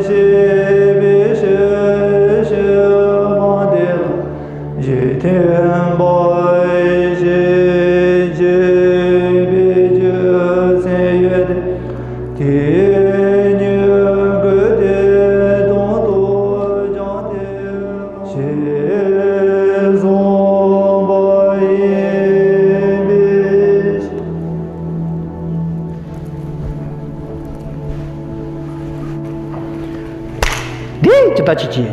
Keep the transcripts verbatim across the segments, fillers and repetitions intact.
ཞེས་པའི་ཕྱིར་ཕྱི་མ་དེ་ལ་རྗེས་མཐུན་པ་ཞེས་བརྗོད་པའི་རྒྱུ་མཚན་ཡོད་དེ། དེའི་མྱུ་གུ་དེ་དང་དུ་སྦྱངས་ཏེ། ཞེས་གསུངས་པ་ཡིན་པའི་ཕྱིར། འདི་ཇི་ལྟར་བྱེད་ཅིང་།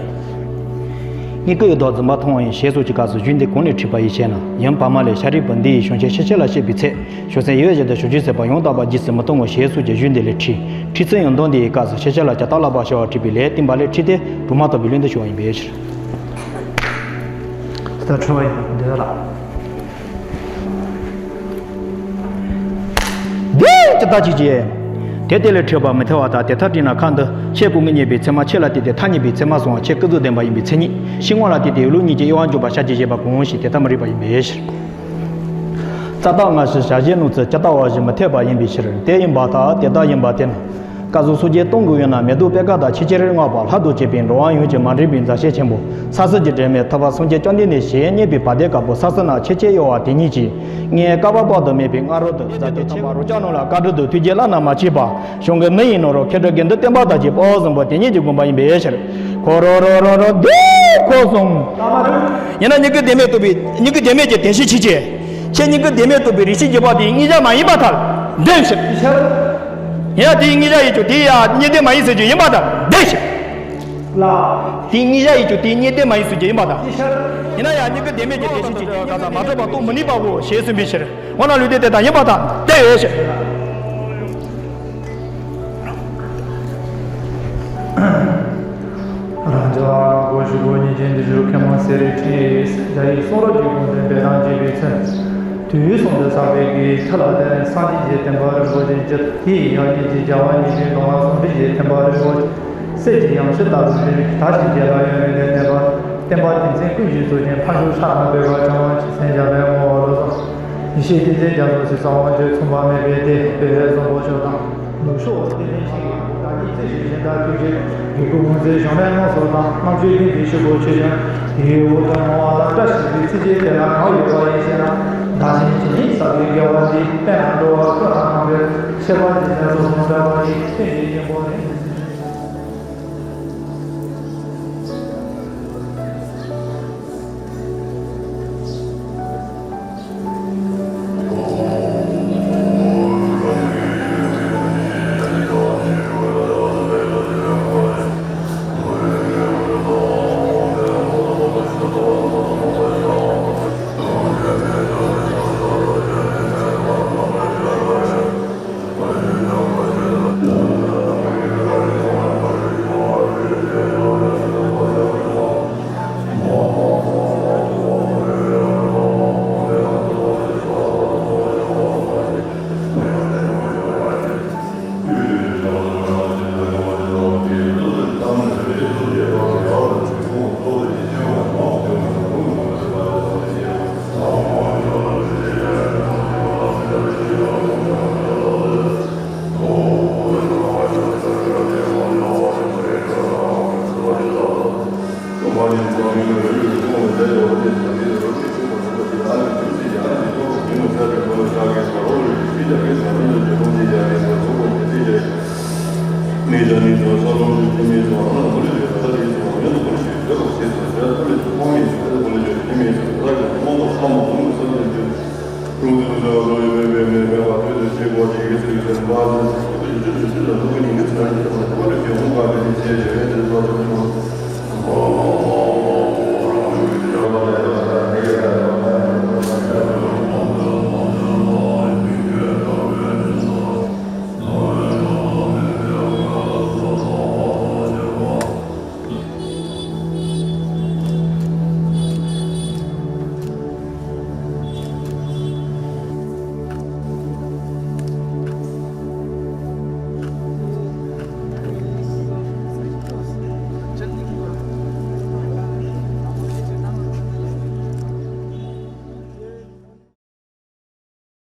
སྙིང་གི་ཡོད་དོ་འཛིན་པ་མཐོང་བ་ཡིན་ཞེས་སོགས་ཀྱི་སྐབས་སུ་རྒྱུད་འདི་གང་ནས་འཁྲིད་པ་ཡིན་ཞེ་ན། ཡུམ་བར་མ་ལས་ཤཱ་རིའི་བུ་འདི་ཡི་གཞུང་ཆེན་ཤཱཀྱ་ལ་བཤད་པའི་ཚེ། བྱང་སེམས་ཡེ་བའི་ཞིང་དུ་ཞོག་ཅིག་ཟེར་བ་ཡང་དག་པར་རྗེས་སུ་མི་མཐོང་ངོ་ཞེས་སོགས་ཀྱི་རྒྱུད་འདི་ལས་འཁྲིད། འཁྲིད་ཚུལ་ཡང་དོན་འདི་ཡི་སྐབས་སུ་ཤཱཀྱ་ལ་ཇི་ལྟར་བསླབ་པ་ཞེས་པ་འཁྲིད་པའི་ལས་བསྟན་པ་ལས་འཁྲིད་དེ་གྲུབ་མ་ཐོབ་པའི་ལུས་འདི་ཞུ་བ་ཡིན་པའི་ཕྱིར། ད་འཁྲུལ་བ་ཡིན་པ་འདི་ལ། འདི་ཇི་ལྟར་བྱེད་ཅིང་། དེ་དེ་ལས་འཁྲིད་པ་མི་ཐེ་བ་དང་དེ་ལྟར་དྲིས་ན་ཁ་འདི་ཆོས་སྐུ་མི་རྙེད་པའི་ཚད་མ་ཆོས་ལ་བརྟེན་ཏེ་ཐ་སྙད་པའི་ཚད་མ་སོང་བ་ཆོས་ཀུན་རྫོབ་བདེན་པ་ཡིན་པའི་མཚན་ཉིད་ཕྱི་དངོས་ལ་བརྟེན་ཏེ་ཡུལ་ལུགས་གཉིས་ཀྱི་དབྱེ་བ་འཇོག་པ་ཤཱཀྱའི་བཞེད་པ་གང་ཞིག་དེ་ལྟར་མི་རིགས་པ་ཡིན་པའི་ཕྱིར། རྩ་བརྟག་སྔ་ཕྱི་བྱ་བྱེད་སྣང་ཚུལ་ཇི་ལྟ་བ་བཞིན་མི་འཐད་པ་ཡིན་པའི་ཕྱིར། དེ་ཡིན་པར་ཐལ། དེ་ལྟར་ཡིན་པར་ཐལ་ན། སྐབས་སུ་སངས་རྒྱས་སྟོང་གི་ཡུལ་ན་མེ་ཏོག་པད་དཀར་དང་ཆོས་ཀྱི་རིགས་བསྔགས་པ་ལྷ་དང་བཅས་པའི་འགྲོ་བ་ཡོངས་ཀྱི་མ་འདྲེས་པའི་མཛའ་བཤེས་ཆེན་པོ་ས་སྲིད་ཀྱི་སྒྲོན་མེ་ཐུབ་པ་སངས་རྒྱས་བཅོམ་ལྡན་འདས་ཞེས་བསྙད་པའི་བར་དོའི་སྐབས་སུ་ས་སྲིད་ན་ཆོས་ཀྱི་གཡོ་བ་དེ་ཉིད་ཀྱིས་ངའི་བསྐལ་པ་དཔག་ཏུ་མེད་པའི་སྔ་རོལ་དུ་མཛའ་བཤེས་ཆེན་པོ་རོ་ཅག་རྣམས་ལ་བཀའ་དྲིན་དང་ཐུགས་རྗེ་བླ་ན་མ་མཆིས་པ་གཞུང་གི་མི་ཡི་ནོར་བུ་མཁས་གྲུབ་དགེ་འདུན་བསྟན་པ་དང་བཅས་པ་གསུམ་པོ་དེ་ཉིད་ཀྱི་དགོངས་པ་ཡིན་པའི་ཕྱིར། ཁོ་རོ་རོ་རོ་རོ་འདི་ཁོ་གསུམ། ཡིན་ན་སྙིང་གི་བདེན་མེད་རྟོགས་པའི་སྙིང་གི་བདེན་མེད་ཀྱི་བདེན་བཞི་ཆོས་ཅན། ཁྱེད་སྙིང་གི་བདེན་མེད་རྟོགས་པའི་རིགས་ཤེས་བརྒྱད་པ་དེ་གཉིས་ཆ་མ་ཡིན་པར་ཐལ། འདོད་ཕྱིར། ཡིན་ན་དེའི་གཉིས་ཆ་ཡིན་ཀྱང་དེ་ཡང་གཉིས་ལྡན་མ་ཡིན་ཟེར་རྒྱུ་ཡིན་པར་ཐལ། འདོད་ཕྱིར། ལ། དེའི་གཉིས་ཆ་ཡིན་ཀྱང་དེའི་གཉིས་ལྡན་མ་ཡིན་ཟེར་རྒྱུ་ཡིན་པར་ཐལ། ཡིན་ན་ཡང་སྙིང་གི་བདེན་མེད་ཀྱི་བདེན་ཞེན་གྱི་རྐྱེན་གྱིས་མ་གྲུབ་པ་རྟོགས་མི་ནུས་པའོ་ཞེས་གསུངས་པའི་ཕྱིར། འོ་ན་ལུས་འདི་དེ་ལྟར་ཡིན་པར་ཐལ། དེ་ཡོད་ཕྱིར། རང་རྒྱལ་སྒོ་བཞི་པོ་ཉིད་ཀྱི་འདི་ཞུ་མཁན་མ་སེ་རི་ཁྲིད་རྒྱ་ཡིག་གསུང་རབ་ཀྱི་དགོངས་དོན་སྦས་དང་བཅས་པའི་ཚུལ། དུས་གསུམ་དུ་ཟབ་པའི་དགེ་བའི་མཐུ་ལ་བརྟེན་སངས་རྒྱས་ཀྱི་བསྟན་པ་རིན་པོ་ཆེ་འགྱུར། དེའི་ཡང་སྙིང་རྗེ་རྒྱལ་བ་ཉིད་ཀྱི་གདུང་བ་ཟུང་འབྲེལ་གྱི་ཐེག་པ་རིན་པོ་ཆེ། གསེར་གྱི་ཡང་ཞུན་ལྟ་བུའི་རིགས་དག་ཅིང་རྒྱས་པ་ཡོན་མིན་ལས་འདས་པ། བསྟན་པ་དེང་སེང་ཀུན་གཞི་སུ་ཅན་ཕ་ཤུལ་ཕྱག་ན་འབེབས་པ་བྱང་བ་ཆེ་སེང་རྒྱ་བའི་ངོ་བོ་ལོ་སོ། ཡེ་ཤེས་ཏི་སེ་རྒྱ་མཚོ་སི་ས་དབང་ཆོས་མཚུངས་པ་མེད་པའི་སྡེ་པའི་བཟང་པོ་ཆོས་དང་། ལུགས་ཤོག་སྡེ་ལེན་ཞིག་བདག་ཉིད་རྩེ་ཞིག་གཞན་དག་ཐུགས་རྗེ་རིག་པའི་འོད་ཟེར་གཞུང་ལས་མངོན་སོགས་དང་རྣམ་དཔྱོད་ལྡན་པའི་ཕྱུག་པོ་ཆོས་ཀྱང་དེའི་འོག་ཏུ་མང་བ་ལ་བཀྲ་ཤིས་པའི་ཚིག་རྗེས་དེ་ལ་གང་ཡོད་པ་ཡིན་ཞེ་ན། བདག་གཞན་ཇི་སྙེད་བསགས་པའི་དགེ་བ་འདིས་དཔེར་ན་འགྲོ་བ་ཀུན་ལ་གང་འབད་ཆེ་བ་འདི་ལས་སོ་སོ་འདྲ་བ་ཡི་རྟེན་གྱི་གཉེན་པོ་ནི།